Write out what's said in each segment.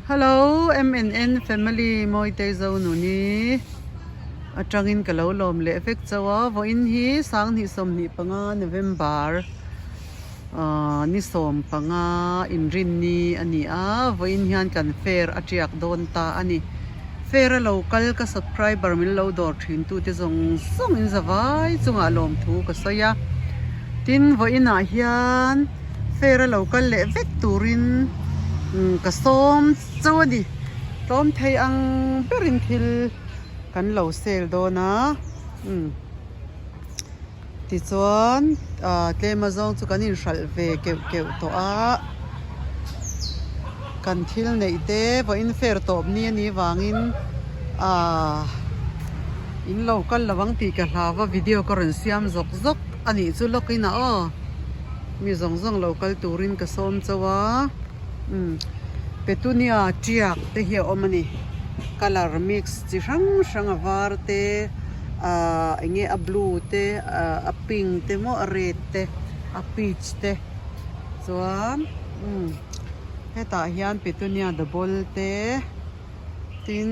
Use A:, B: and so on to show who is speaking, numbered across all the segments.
A: Hello MNN family Mawitei Zonuni atangin ka lo lawm leh vek chauh a, vawiin hi sanghnih 25 November ahh ni 15 inrinni a ni a, vawiin hian kan fair a tiak dawn ta a ni. Fair a lo kal ka subscriber min lo dawr thin tute zawng zawng in zavai chungah lawmthu ka sawi a, tin vawiin ah hian fair a lo kal leh vek turin ka sawm chauh a ni. Tlawm thei ang berin thil kan lo sale dawn a tichuan ah tlem azawng chu kan inhralh ve keuh keuh tawh a kan thil neih te vawiin fair tawp ni a nih vangin ah in lo kal lo ang tih ka hlau a video ka rawn siam zawk zawk a nih chu lawk in a aw mi zawng zawng lo kal turin ka sawm chauh a umm petunia tiak te hi a awm a ni colour mix chi hrang hrang a var te ahh eng nge a blue te ahh a pink te maw a red te a peach te chuan umm hetah hian petunia double te tin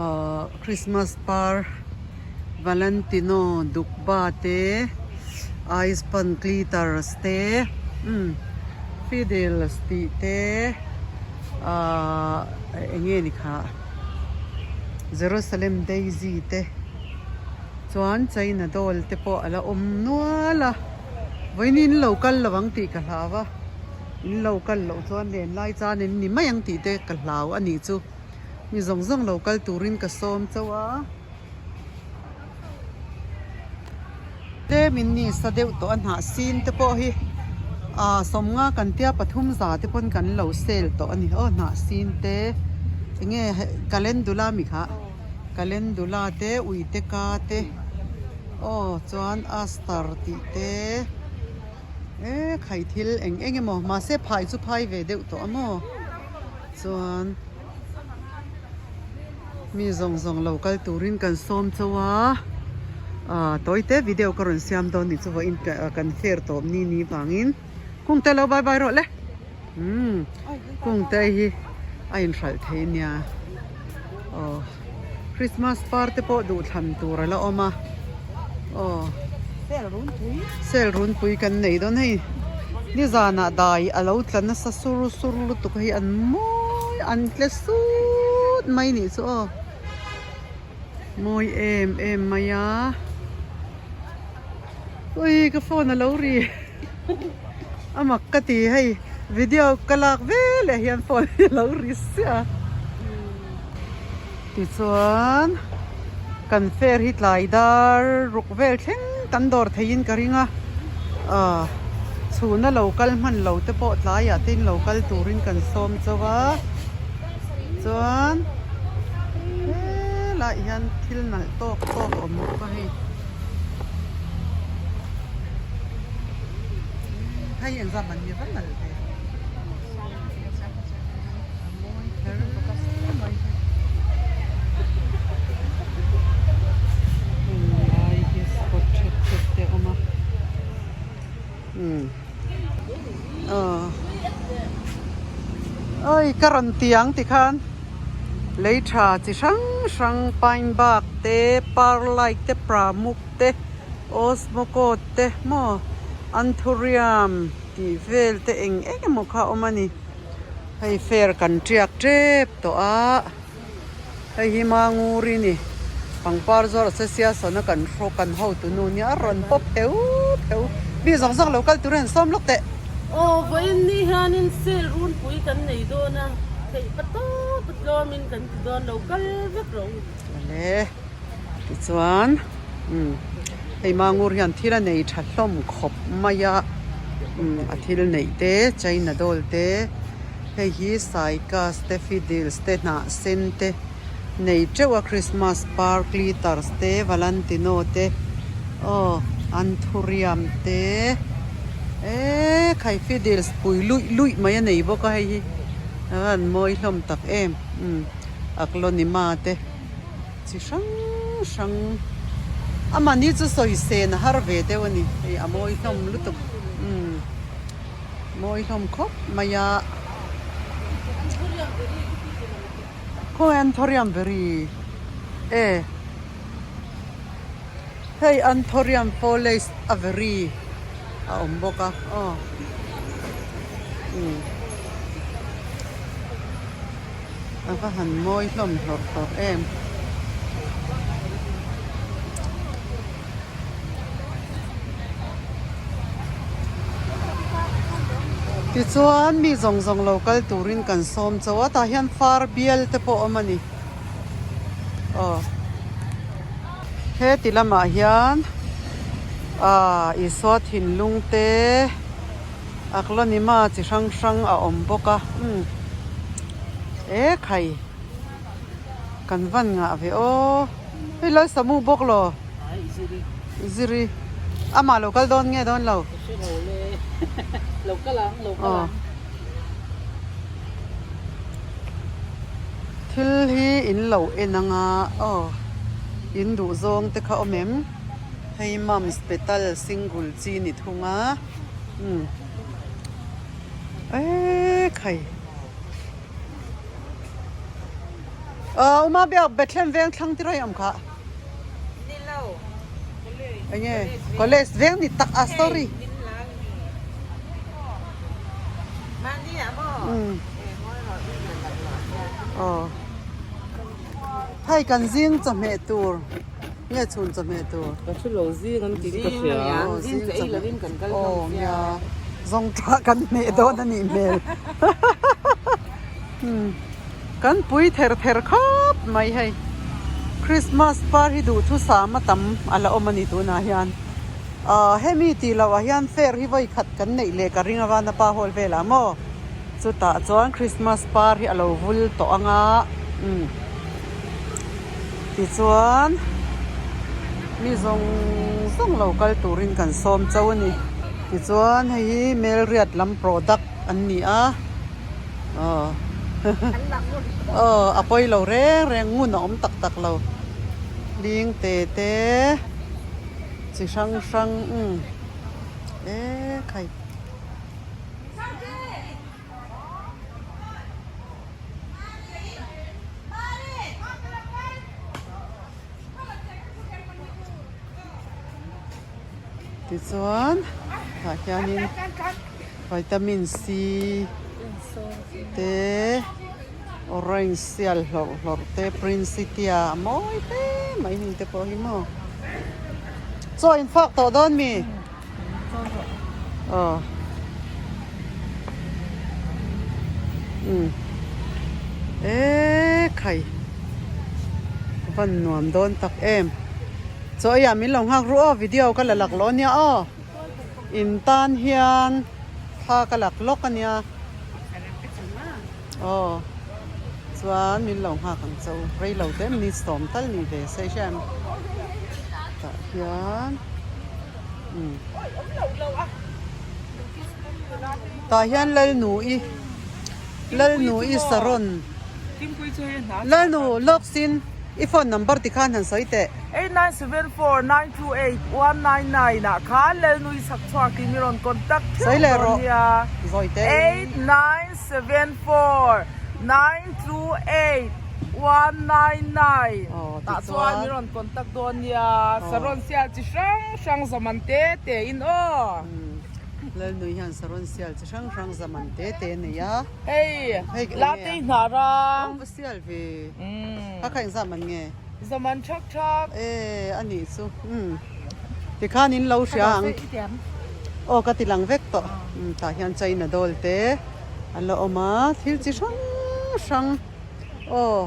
A: ahh christmas par valentino dukba te ice pan glitters te umm fiddles tih te ahh eng nge ni khah. Jerusalem Daisy te chuan China doll te pawh a la awm nual a, vawiin in lo kal lo ang tih ka hlau a, in lo kal loh chuan len lai chan in ni mai ang tih te ka hlau a nih chu, mi zawng zawng lo kal turin ka sawm chauh a. Tlem in ni sa deuh tawh a hnah sin te pawh hi ah sawmnga kan tia pathum za te pawn kan lo sale tawh a ni aw hnah sin te enge calendula mi kha calendula te uite ka te aw chuan aster tih te e khai thil eng eng emaw mahse phai chu phai ve deuh tawh a maw chuan. Mi zawng zawng lo kal turin kan sawm chauh a, ah tawi te video ka rawn siam dawn ni chu vawiin kan fair tawp ni ni vangin kung te lo bye bye rawh le umm kung te hi a inhralh thei nia aw Christmas par te pawh duhthlan tur a la awm a aw sel runpui kan nei dawn hei nizanah dai a lo tla nasa sur sur lutuk hei an mawi an tle sut mai nih chu aw mawi em em mai a ui ka phone a lo ri a mak ka ti hei video ka lak veleh hian phone hi a lo ri siah a tichuan kan fair hi tlai dar ruk vel thleng kan dawr theiin ka ring a ah chhuna lo kal hman lo te pawh tlaiah te in lo kal turin kan sawm chauh a chuan helaiah hian thil nalh tawk tawk a awm bawk a hei. Hei engzat man ni va nalh ve a mawi kher mai hi tunlai hi spot that that te a awm a umm aw oi ka rawn ti ang tikhan lei tha chi hrang hrang pine bark te perlite te pramuk te osmocote te maw anthurium tih vel te eng eng emaw kha a awm a ni hei fair kan tiak tep tawh a hei hi manguri ni pangpar zawrh association a kan hraw kan hotu nu nia a rawn pawp pheu pheu mi zawng zawng lo kal tur hian sawm lawk teh.
B: Aw vawiin ni hianin sale runpui kan nei dawn a theih pa tawp a tlawmin kan ti dawn lo kal vek rawh u.
A: Awle. Tichuan umm hei Mangur hian thil a nei tha hlawm khawp mai a umm a thil neih te China doll te hei hi cycas te fiddles te hnah sen te nei teuh a Christmas par glitters te Valentino te aw anthurium te eee khai fiddles pui luih luih mai a nei bawk a hei hi a van mawi hlawm tak em umm aglonema te. Chi hrang hrang a mahni chu sawi sen a har ve deuh a ni hei a mawi hlawm lutuk umm mawi hlawm khawp mai a. Khawnge Anthurium veri e hei Anthurium foliage a veri a awm bawk a aw umm a va han mawi hlawm hlawrh hlawrh em. Tichuan mi zawng zawng lo kal turin kan sawm chauh a tah hian far bial te pawh a awm a ni aw heti lamah hian ah Isua thinlung te Aglonema chi hrang hrang a awm bawk a umm ekhai. Kan van ngah ve aw. Hei lai samu bawk lo. Ziri. Amah lo kal dawn nge dawn lo? Aw. Thil hi in lo en anga aw. In duh zawng te kha awm em? Hei mums petal single chi ni thung a. Umm. Ekhai. Aw uma biak Bethlehem veng thlang tir a awm kha. Enge college veng ni tak a sorry. Aw hei kan zing chawhmeh tur nge chhun chawhmeh tur.
B: Ka hre lo zing an tih ka hria.
A: Aw zing chawhmeh aw nia zawng tah kan hmeh dawn a nih hmel. Kan pui ther ther khawp mai hei. Christmas par hi duhthusam a tam a la awm a ni tunah hian. Ahh hemi tih loh ah hian fair hi vawi khat kan neih leh ka ring a Vanapa hall velah maw? Chutah chuan Christmas par hi a lo vul tawh ang a umm tichuan mi zawng zawng lo kal turin kan sawm chauh a ni. Tichuan hei hi Melriat lam product an ni a. Aw aw a pawi lo reng reng ngun a awm tak tak lo ling te te chi hrang hrang umm e khai. Tichuan tah hianin vitamin C te orange sial hlawrh hlawrh te princitia a mawi hle mai heng te pawh hi maw chaw in fak tawh dawn mi aw umm ekhai van nuam dawn tak em. Chaw eiah min lo nghak ru aw video ka la lak lawh ania aw in tan hian thla ka lak lawk ania aw chuan min lo nghak ang cho rei lo te minutes sawm tal ni ve se hriat tah hian umm tah hian Lalnu-i Lalnu-i saron Lalnu lawk sin. I phone number ti khan han sawi teh.
C: 8974928199 ah khan Lalnui sak chhuak in i rawn contact theuh dawn nia. 8974928199 tah chuan i rawn contact dawn nia. Saron sial chi hrang hrang zaman te te in aw.
A: Lalnui hian saron sial chi hrang hrang zaman te te a nei a.
C: Hei Latei hnah rang.
A: Sial ve. Kha kha engzah man nge?
C: Zaman thak thak.
A: E a nih chu. Umm. Tikhan in lo hria ang. Aw ka ti lang vek tawh. Umm tah hian China doll te a la awm a. Thil chi hrang hrang. Aw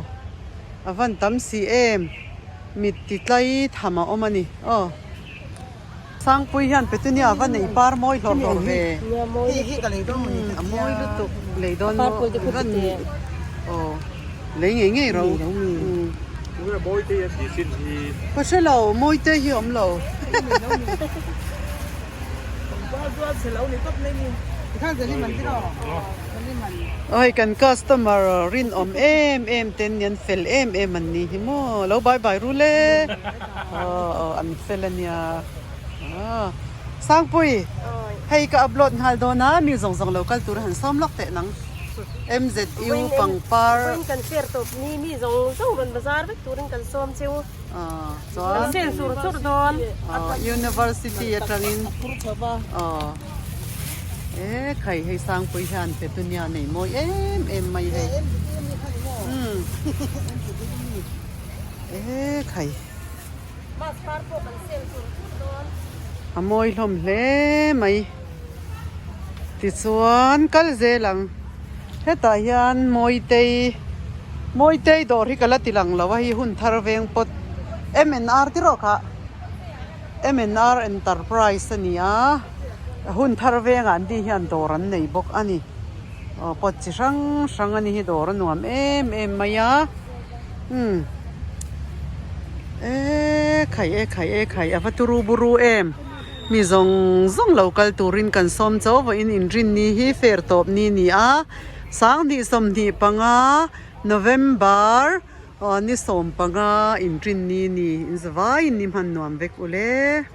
A: a van tam si em. Mit ti tlai tham a awm a ni. Aw. Sangpui hian petunia va nei par mawi hlawrh hlawrh ve. A mawi lutuk lei dawn maw van aw lei ngei ngei ro. Ka hre lo mawite hi awm lo. Aw hei kan customer rinawm em em te an fel em em an ni hi maw lo bye bye ru le. Aw aw an fel a nia aw Sangpui hei ka upload nghal dawn a mi zawng zawng lo kal tur a han sawm lawk teh nang. MZU pangpar.
D: Vawiin kan fair tawp ni mi zawng zawng rawn bazar vek turin kan sawm cheu.
A: Chuan.
D: Kan sale chur chur dawn.
A: University atangin. Aw. E khai hei Sangpui hian petunia nei mawi em em mai hei. Umm. E khai.
D: Bus par pawh kan sale chur chur dawn.
A: A mawi hlawm hle mai. Tichuan kal zel ang. Hetah hian Mawitei Mawitei dawr hi ka la ti lang lo a hei hun thar veng pawt MNR ti rawh kha MNR Enterprise a ni a hun thar vengah an ni hian dawr an nei bawk a ni aw pawt chi hrang hrang a ni hi dawr a nuam em em mai a umm e khai e khai e khai a va turu buru em. Mi zawng zawng lo kal turin kan sawm cho vawiin inrinni hi fair tawp ni ni a, 2025 November ni 15 inrinni ni inzavaiin ni hman nuam vek ule.